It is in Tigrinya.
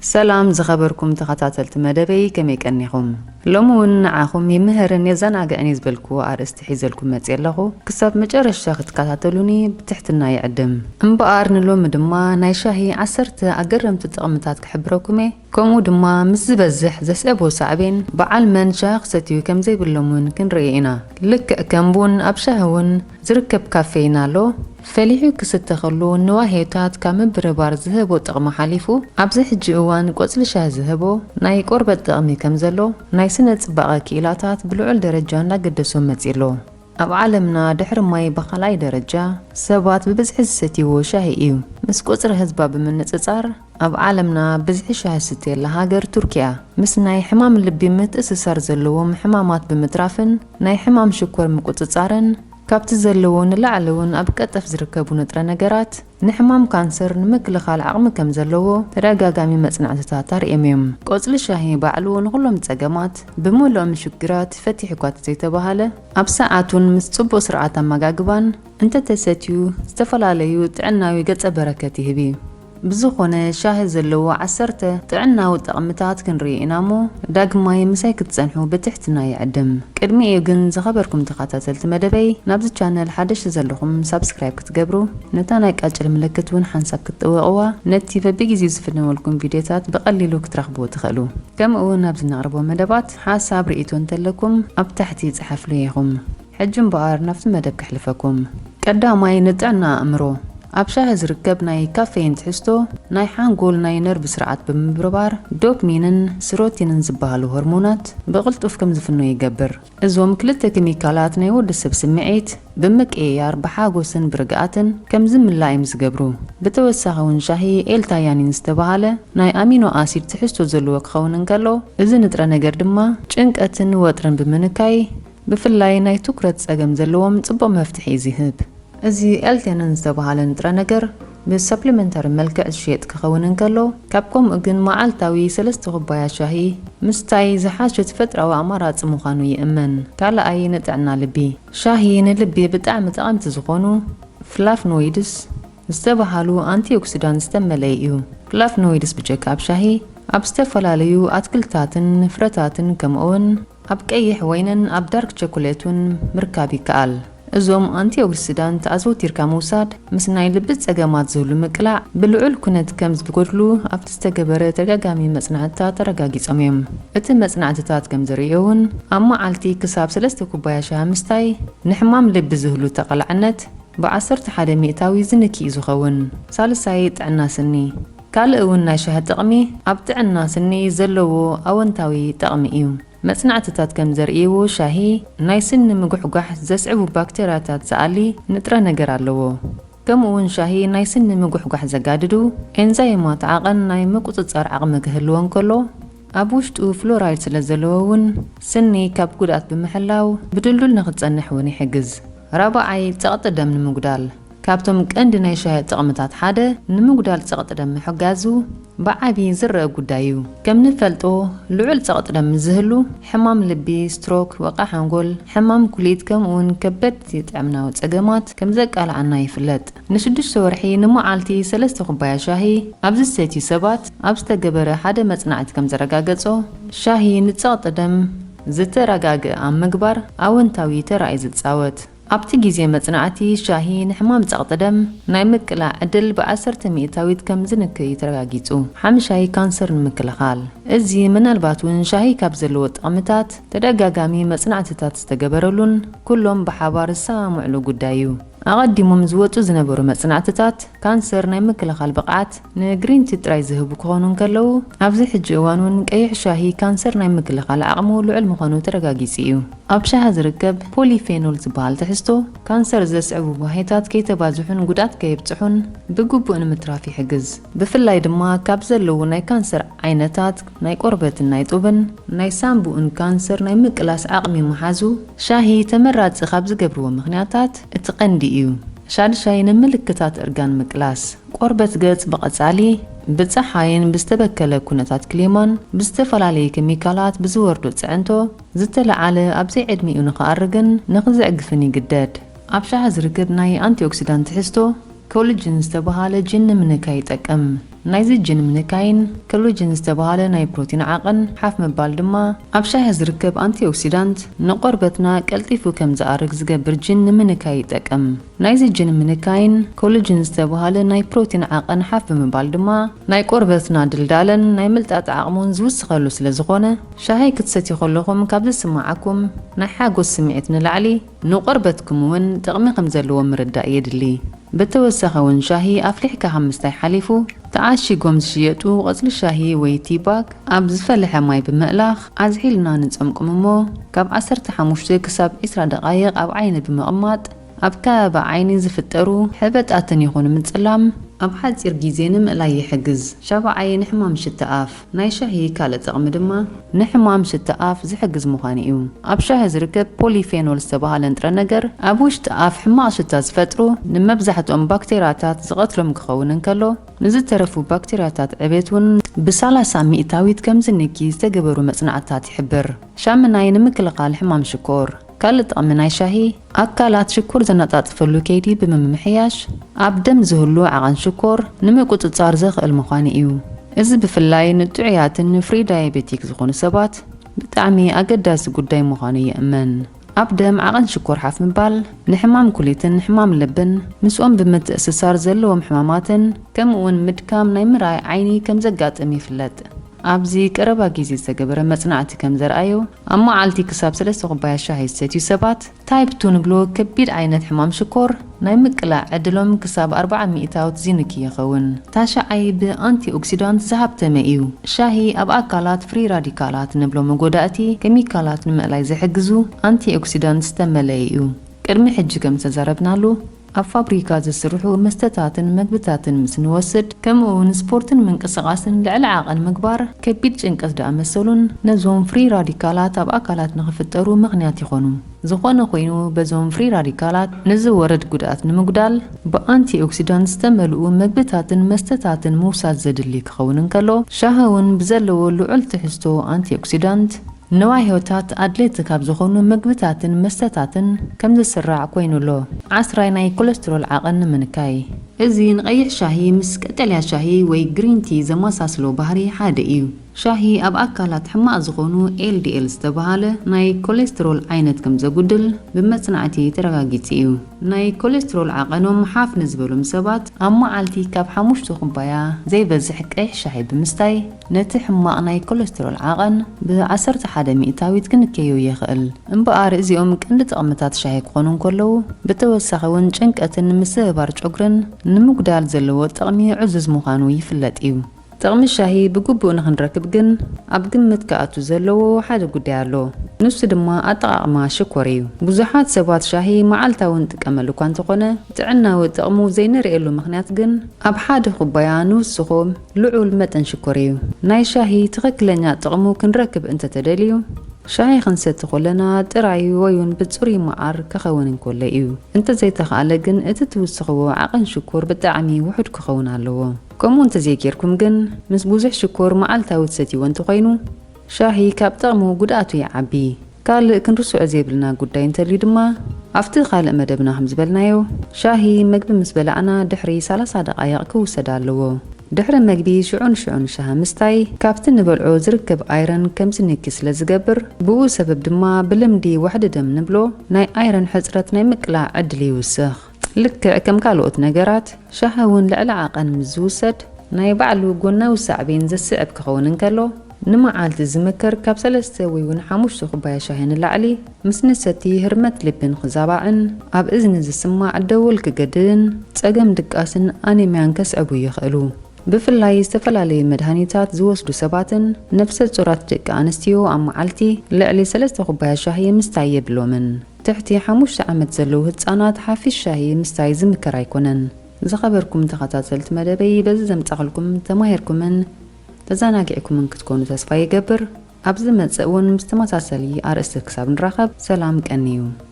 ሰላም ዝኸበርኩም ተኸታተልቲ መደበይ፣ ከመይ ቀኒኹም? ሎሚ እውን ንዓኹም ይምህርን የዘናግዕን እዩ ዝበልኩዎ ኣርእስቲ ሒዘልኩም መፅየ ኣለኹ። ክሳብ መጨረሻ ክትከታተሉኒ ብትሕትና ይዕድም። እምበኣር ንሎሚ ድማ ናይ ሻሂ ዓሰርተ ኣገረምቲ ጥቕምታት ክሕብረኩም እየ። ከምኡ ድማ ምስ ዝበዝሕ ዘስዕቦ ሳዕቤን በዓል መን ሻሂ ክሰትዩ ከም ዘይብሎም እውን ክንርኢ ኢና። ልክዕ ከም ቡን ኣብ ሻሂ እውን ዝርከብ ካፌይን ኣሎ። ፈሊሑ ክስተ ከሎ ንዋህዮታት ካብ ምብርባር ዝህቦ ጥቕሚ ሓሊፉ ኣብዚ ሕጂ እዋን ቆፅሊ ሻሂ ዝህቦ ናይ ቆርበት ጥቕሚ ከም ዘሎ ናይ ስነ ፅባቐ ክኢላታት ብልዑል ደረጃ እንዳገደሶ መፂ ኣሎ። ኣብ ዓለምና ድሕሪ ማይ ብኻልኣይ ደረጃ ሰባት ብብዝሒ ዝሰትይዎ ሻሂ እዩ። ምስ ቁፅሪ ህዝባ ብምንፅፃር ኣብ ዓለምና ብዝሒ ሻሂ ዝስተየላ ሃገር ቱርኪያ ምስ ናይ ሕማም ልቢ ምትእስሳር ዘለዎም ሕማማት ብምትራፍን ናይ ሕማም ሽኮር ምቁፅፃርን ካብቲ ዘለዎ ንላዕሊ እውን ኣብ ቀጠፍ ዝርከቡ ንጥረ ነገራት ንሕማም ካንሰር ንምክልኻል ዓቕሚ ከም ዘለዎ ተደጋጋሚ መጽናዕትታት ኣርእዮም እዮም። ቆጽሊ ሻሂ ባዕሉ ንኹሎም ጸገማት ብምሉኦም ሽግራት ይፈትሕ እኳ ተዘይተባሃለ ኣብ ሰዓቱን ምስ ጽቡቕ ስርዓት ኣመጋግባን እንተተሰትዩ ዝተፈላለዩ ጥዕናዊ ገጸ በረከት ይህብ እዩ። ብዝኾነ ሻሂ ዘለዎ ዓሰርተ ጥዕናዊ ጠቕምታት ክንርኢ ኢና እሞ ዳግማይ ምሳይ ክትጸንሑ ብትሕትና ይዕድም። ቅድሚኡ ግን ዝኸበርኩም ተኸታተልቲ መደበይ ናብዚ ቻነል ሓደሽቲ ዘለኹም ሳብስክራይብ ክትገብሩ ነታ ናይ ቃጭል ምልክት እውን ሓንሳብ ክትጥወቕዋ ነቲ በብግዜኡ ዝፍነወልኩም ቪድዮታት ብቐሊሉ ክትረኽብዎ ትኽእሉ። ከምኡ እውን ኣብዚ ነቕርቦ መደባት ሓሳብ ርእይቶ እንተለኩም ኣብ ታሕቲ ይጽሓፍሉ ኢኹም። ሕጂ እምበኣር ናብቲ መደብ ከሕልፈኩም። ቀዳማይ ንጥዕና ኣእምሮ። ኣብ ሻሂ ዝርከብ ናይ ካፌይን ትሕዝቶ ናይ ሓንጎል ናይ ነርቭ ስርዓት ብምብርባር ዶፕሚንን ስሮቲንን ዝበሃሉ ሆርሞናት ብቕልጡፍ ከም ዝፍነው ይገብር። እዞም ክልተ ኬሚካላት ናይ ወዲ ሰብ ስምዒት ብምቅይያር ብሓጎስን ብርግኣትን ከም ዝምላእ እዮም ዝገብሩ። ብተወሳኺ እውን ሻሂ ኤልታያኒን ዝተባሃለ ናይ ኣሚኖ ኣሲድ ትሕዝቶ ዘለዎ ክኸውን እንከሎ እዚ ንጥረ ነገር ድማ ጭንቀትን ወጥርን ብምንካይ ብፍላይ ናይ ትኩረት ጸገም ዘለዎም ጽቡቕ መፍትሒ እዩ ዝህብ። እዚ ኤልቴንን ዝተባሃለ ንጥረ ነገር ብሰፕሊመንታሪ መልክዕ ዝሽየጥ ክኸውን እንከሎ ካብ ከምኡ ግን መዓልታዊ ሰለስተ ኩባያ ሻሂ ምስታይ ዝሓሸ ተፈጥራዊ ኣማራጺ ምዃኑ ይእመን። ካልኣይ ንጥዕና ልቢ። ሻሂ ንልቢ ብጣዕሚ ጠቐምቲ ዝኾኑ ፍላፍኖይድስ ዝተባሃሉ ኣንቲኦክሲዳንት ዝተመለየ እዩ። ፍላፍኖይድስ ብጀካ ኣብ ሻሂ ኣብ ዝተፈላለዩ ኣትክልትታትን ፍረታትን ከምኡውን ኣብ ቀይሕ ወይንን ኣብ ዳርክ ቸኮሌትን ምርካብ ይከኣል። እዞም ኣንቲኦክሲዳንት ኣዘውቲርካ ምውሳድ ምስ ናይ ልቢ ጸገማት ዝህሉ ምቅላዕ ብልዑል ኩነት ከም ዝጎድሉ ኣብቲ ዝተገበረ ተደጋጋሚ መጽናዕትታት ተረጋጊጾም እዮም። እቲ መጽናዕትታት ከም ዘርእዮ እውን ኣብ መዓልቲ ክሳብ ሰለስተ ኩባያ ሻሂ ምስታይ ንሕማም ልቢ ዝህሉ ተቓላዕነት ብ ዓሰርተ ሓደ ሚእታዊ ዝንኪ እዩ ዝኸውን። ሳልሳይ ጥዕና ስኒ። ካልእ እውን ናይ ሻሂ ጥቕሚ ኣብ ጥዕና ስኒ ዘለዎ ኣወንታዊ ጠቕሚ እዩ። መጽናዕትታት ከም ዘርእይዎ ሻሂ ናይ ስኒ ምጉሕጓሕ ዘስዕቡ ባክተርያታት ዝኣሊ ንጥረ ነገር ኣለዎ። ከምኡ እውን ሻሂ ናይ ስኒ ምጉሕጓሕ ዘጋድዱ ኤንዛይማት ዓቐን ናይ ምቁጽጻር ዓቕሚ ክህልዎ እንከሎ ኣብ ውሽጡ ፍሎራይድ ስለ ዘለዎ እውን ስኒ ካብ ጉድኣት ብምሕላው ብድልዱል ንኽጸንሕ እውን ይሕግዝ። ራብዓይ ጸቕጢ ደም ንምጉዳል። ካብቶም ቀንዲ ናይ ሻሂ ጥቕምታት ሓደ ንምጉዳል ጸቕጢ ደም ምሕጋዙ ብዓቢ ዝረአ ጉዳይ እዩ። ከም ንፈልጦ ልዑል ጸቕጢ ደም ምስ ዝህሉ ሕማም ልቢ፣ ስትሮክ፣ ወቕዒ ሓንጎል፣ ሕማም ኩሊት ከምኡ እውን ከበድቲ ጥዕናዊ ጸገማት ከም ዘቃልዓና ይፍለጥ። ንሽዱሽተ ወርሒ ንመዓልቲ ሰለስተ ኩባያ ሻሂ ኣብ ዝሰትዩ ሰባት ኣብ ዝተገበረ ሓደ መጽናዕቲ ከም ዘረጋገጾ ሻሂ ንጸቕጢ ደም ዝተረጋግእ ኣብ ምግባር ኣወንታዊ ተራ እዩ ዝጻወት። ኣብቲ ግዜ መጽናዕቲ ሻሂ ንሕማም ጸቕጢ ደም ናይ ምቅላዕ ዕድል ብ ዓሰርተ ሚእታዊት ከም ዝንክይ ተረጋጊጹ። ሓምሻይ ካንሰር ንምክልኻል። እዚ ምናልባት እውን ሻሂ ካብ ዘለዎ ጥቕምታት ተደጋጋሚ መጽናዕትታት ዝተገበረሉን ኩሎም ብሓባር ዝሰማምዕሉ ጉዳይ እዩ። ኣቐዲሞም ዝወጹ ዝነበሩ መጽናዕትታት ካንሰር ናይ ምክልኻል ብቕዓት ንግሪን ቲ ጥራይ ዝህቡ ክኾኑ እንከለዉ ኣብዚ ሕጂ እዋን እውን ቀይሕ ሻሂ ካንሰር ናይ ምክልኻል ዓቕሙ ልዑል ምዃኑ ተረጋጊጹ እዩ። ኣብ ሻሂ ዝርከብ ፖሊፌኖል ዝበሃል ትሕዝቶ ካንሰር ዘስዕቡ ዋህዮታት ከይተባዝሑን ጉድኣት ከየብጽሑን ብግቡእ ንምትራፍ ይሕግዝ። ብፍላይ ድማ ካብ ዘለዉ ናይ ካንሰር ዓይነታት ናይ ቆርበትን ናይ ጡብን ናይ ሳምቡእን ካንሰር ናይ ምቅላስ ዓቕሚ ምሓዙ ሻሂ ተመራጺ ካብ ዝገብርዎ ምኽንያታት እቲ ቀንዲ እዩ። ሻድሻይ ንምልክታት እርጋን ምቅላስ። ቆርበት ገጽ ብቐጻሊ ብጸሓይን ብዝተበከለ ኩነታት ክሊማን ብዝተፈላለየ ኬሚካላት ብዝወርዶ ጽዕንቶ ዝተለዓለ ኣብ ዘይዕድሚኡ ንኽኣርግን ንኽዘዕግፍን ይግደድ። ኣብ ሻሂ ዝርከብ ናይ ኣንቲኦክሲዳንት ትሕዝቶ ኮላጅን ዝተባህለ ጂን ንምንካይ ይጠቅም። ናይዚ ጅን ምንካይን ኮላጅን ዝተባህለ ናይ ፕሮቲን ዓቐን ሓፍ ምባል ድማ ኣብ ሻሂ ዝርከብ ኣንቲኦክሲዳንት ንቆርበትና ቀልጢፉ ከም ዝኣርግ ዝገብር ጅን ንምንካይ ይጠቅም። ናይዚ ጅን ምንካይን ኮላጅን ዝተባህለ ናይ ፕሮቲን ዓቐን ሓፍ ብምባል ድማ ናይ ቆርበትና ድልዳለን ናይ ምልጣጥ ዓቕሙን ዝውስኸሉ ስለ ዝኾነ ሻሂ ክትሰትዩ ከለኹም ካብ ዝስምዓኩም ናይ ሓጎስ ስምዒት ንላዕሊ ንቆርበትኩም እውን ጥቕሚ ከም ዘለዎ ምርዳእ የድሊ። ብተወሳኺ እውን ሻሂ ኣፍሊሕካ ካብ ምስታይ ሓሊፉ ተዓሺጎም ዝሽየጡ ቆጽሊ ሻሂ ወይ ቲ ባግ ኣብ ዝፈለሐ ማይ ብምእላኽ ኣዝሒልና ንጸምቁም እሞ ካብ ዓሰርተ ሓሙሽተ ክሳብ ዒስራ ደቓይቕ ኣብ ዓይኒ ብምቕማጥ ኣብ ከባቢ ዓይኒ ዝፍጠሩ ሕበጣትን ይኹን ምጽላም ኣብ ሓጺር ግዜ ንምእላይ ይሕግዝ። ሻብዓይ ንሕማም ሽታ ኣፍ። ናይ ሻሂ ካልእ ጥቕሚ ድማ ንሕማም ሽታ ኣፍ ዝሕግዝ ምዃኑ እዩ። ኣብ ሻሂ ዝርከብ ፖሊፌኖል ዝተባህለ ንጥረ ነገር ኣብ ውሽጢ ኣፍ ሕማቕ ሽታ ዝፈጥሩ ንመብዛሕትኦም ባክቴርያታት ዝቐትሎም ክኸውን እንከሎ ንዝተረፉ ባክቴርያታት ዕቤት እውን ብሰላሳ ሚእታዊት ከም ዝንኪ ዝተገበሩ መጽናዕትታት ይሕብር። ሻምናይ ንምክልኻል ሕማም ሽኮር። ካልእ ጥቕሚ ናይ ሻሂ ኣካላት ሽኮር ዘነጣጥፈሉ ከይዲ ብምምሕያሽ ኣብ ደም ዝህሉ ዓቐን ሽኮር ንምቁጽጻር ዘኽእል ምዃኑ እዩ። እዚ ብፍላይ ንጥዑያትን ፍሪ ዳያቤቲክ ዝኾኑ ሰባት ብጣዕሚ ኣገዳሲ ጉዳይ ምዃኑ ይእመን። ኣብ ደም ዓቐን ሽኮር ሓፍ ምባል ንሕማም ኩሊትን ሕማም ልብን ምስኦም ብምትእስሳር ዘለዎም ሕማማትን ከምኡውን ምድካም ናይ ምርኣይ ዓይኒ ከም ዘጋጥም ይፍለጥ። ኣብዚ ቀረባ ግዜ ዝተገበረ መጽናዕቲ ከም ዘርኣዮ ኣብ መዓልቲ ክሳብ ሰለስተ ኩባያ ሻሂ ዝሰትዩ ሰባት ታይፕ ቱ ንብሎ ከቢድ ዓይነት ሕማም ሽኮር ናይ ምቅላዕ ዕድሎም ክሳብ ኣርብዓ ሚእታዊት ዝንኪ ይኸውን። ታሽዓይ ብኣንቲኦክሲዳንት ዝሃብተመ እዩ። ሻሂ ኣብ ኣካላት ፍሪ ራዲካላት ንብሎ መጎዳእቲ ኬሚካላት ንምእላይ ዝሕግዙ ኣንቲኦክሲዳንት ዝተመለየ እዩ። ቅድሚ ሕጂ ከም ዝተዛረብናሉ ኣብ ፋብሪካ ዝስርሑ መስተታትን መግብታትን ምስ ንወስድ ከምኡ እውን ስፖርትን ምንቅስቓስን ልዕሊ ዓቐን ምግባር ከቢድ ጭንቀት ዝኣመሰሉን ነዞም ፍሪ ራዲካላት ኣብ ኣካላት ንኽፍጠሩ ምኽንያት ይኾኑ። ዝኾነ ኮይኑ በዞም ፍሪ ራዲካላት ንዝወርድ ጉድኣት ንምጉዳል ብኣንቲኦክሲዳንት ዝተመልኡ መግብታትን መስተታትን ምውሳድ ዘድሊ ክኸውን እንከሎ ሻሂ እውን ብዘለዎ ልዑል ትሕዝቶ ኣንቲኦክሲዳንት ንዋህዮታት ኣድለይቲ ካብ ዝኾኑ መግብታትን መስተታትን ከም ዝስራዕ ኮይኑ ኣሎ። ዓስራይ ናይ ኮለስትሮል ዓቐን ንምንካይ። እዚ ንቐይሕ ሻሂ ምስ ቀጠልያ ሻሂ ወይ ግሪን ቲ ዘመሳስሎ ባህሪ ሓደ እዩ። ሻሂ ኣብ ኣካላት ሕማቕ ዝኾኑ ኤል ዲ ኤል ዝተባህለ ናይ ኮሌስትሮል ዓይነት ከም ዘጉድል ብመጽናዕቲ ተረጋጊጹ እዩ። ናይ ኮሌስትሮል ዓቐኖም ሓፍ ንዝበሎም ሰባት ኣብ መዓልቲ ካብ ሓሙሽተ ኩባያ ዘይበዝሕ ቀይሕ ሻሂ ብምስታይ ነቲ ሕማቕ ናይ ኮሌስትሮል ዓቐን ብ ዓሰርተ ሓደ ሚእታዊት ክንከዮ ይኽእል። እምበኣር እዚኦም ቀንዲ ጥቕምታት ሻሂ ክኾኑ እንከለዉ ብተወሳኺ እውን ጭንቀትን ምስብባር ጨጉርን ንምጉዳል ዘለዎ ጥቕሚ ዕዙዝ ምዃኑ ይፍለጥ እዩ። ጥቕሚ ሻሂ ብግቡእ ንኽንረክብ ግን ኣብ ግምት ክኣቱ ዘለዎ ሓደ ጉዳይ ኣሎ። ንሱ ድማ ኣጠቓቕማ ሽኮር እዩ። ብዙሓት ሰባት ሻሂ መዓልታዊ ንጥቀመሉ እኳ እንተኾነ ጥዕናዊ ጥቕሙ ዘይንርእየሉ ምኽንያት ግን ኣብ ሓደ ኩባያ ንውስኾ ልዑል መጠን ሽኮር እዩ። ናይ ሻሂ ትኽክለኛ ጥቕሙ ክንረክብ እንተተደልዩ ሻሂ ክንሰቲ ከለና ጥራይ ወይ እውን ብጽሩይ መዓር ክኸውን እንከሎ እዩ። እንተዘይተኻእለ ግን እቲ ትውስኽዎ ዓቐን ሽኮር ብጣዕሚ ውሑድ ክኸውን ኣለዎ። ከምኡ እንተዘይጌርኩም ግን ምስ ብዙሕ ሽኮር መዓልታዊ ትሰትይዎ እንተኾይኑ ሻሂ ካብ ጥቕሙ ጉድኣቱ ይዓቢ። ካልእ ክንርስዖ ዘይብልና ጉዳይ እንተልዩ ድማ ኣብቲ ካልእ መደብና ከም ዝበልናዮ ሻሂ መግቢ ምስ በላዕና ድሕሪ ሰላሳ ደቓይቕ ክውሰድ ኣለዎ። ድሕሪ መግቢ ሽዑ ንሽዑ ንሻሂ ምስታይ ካብቲ ንበልዖ ዝርከብ ኣይረን ከም ዝንኪ ስለ ዝገብር ብኡ ሰበብ ድማ ብልምዲ ዋሕዲ ደም ንብሎ ናይ ኣይረን ሕፅረት ናይ ምቅላዕ ዕድል ይውስኽ። ልክዕ ከም ካልኦት ነገራት ሻሂ እውን ልዕሊ ዓቐን ምስ ዝውሰድ ናይ ባዕሉ ጎናዊ ሳዕቤን ዘስዕብ ክኸውን እንከሎ ንመዓልቲ ዝምከር ካብ ሰለስተ ወይ እውን ሓሙሽተ ኩባያ ሻሂ ንላዕሊ ምስ ንሰቲ ህርመት ልቢ ንኽዛባዕን ኣብ እዝኒ ዝስማዕ ደወል ክገድድን ጸገም ድቃስን ኣኔምያን ከስዕቡ ይኽእሉ። ብፍላይ ዝተፈላለዩ መድሃኒታት ዝወስዱ ሰባትን ነፍሰ ጹራት ደቂ ኣንስትዮ ኣብ መዓልቲ ልዕሊ ሰለስተ ኩባያ ሻሂ ምስታይ የብሎምን። ትሕቲ ሓሙሽተ ዓመት ዘለዉ ህጻናት ሓፊስ ሻሂ ምስታይ ዝምከር ኣይኮነን። ዝኸበርኩም ተኸታተልቲ መደበይ በዚ ዘምጻኹልኩም ተማሂርኩምን ተዘናጊዕኩምን ክትኮኑ ተስፋ ይገብር። ኣብ ዝመጽእ እውን ምስ ተመሳሰሊ ኣርእስቲ ክሳብ ንራኸብ ሰላም ቀንዩ።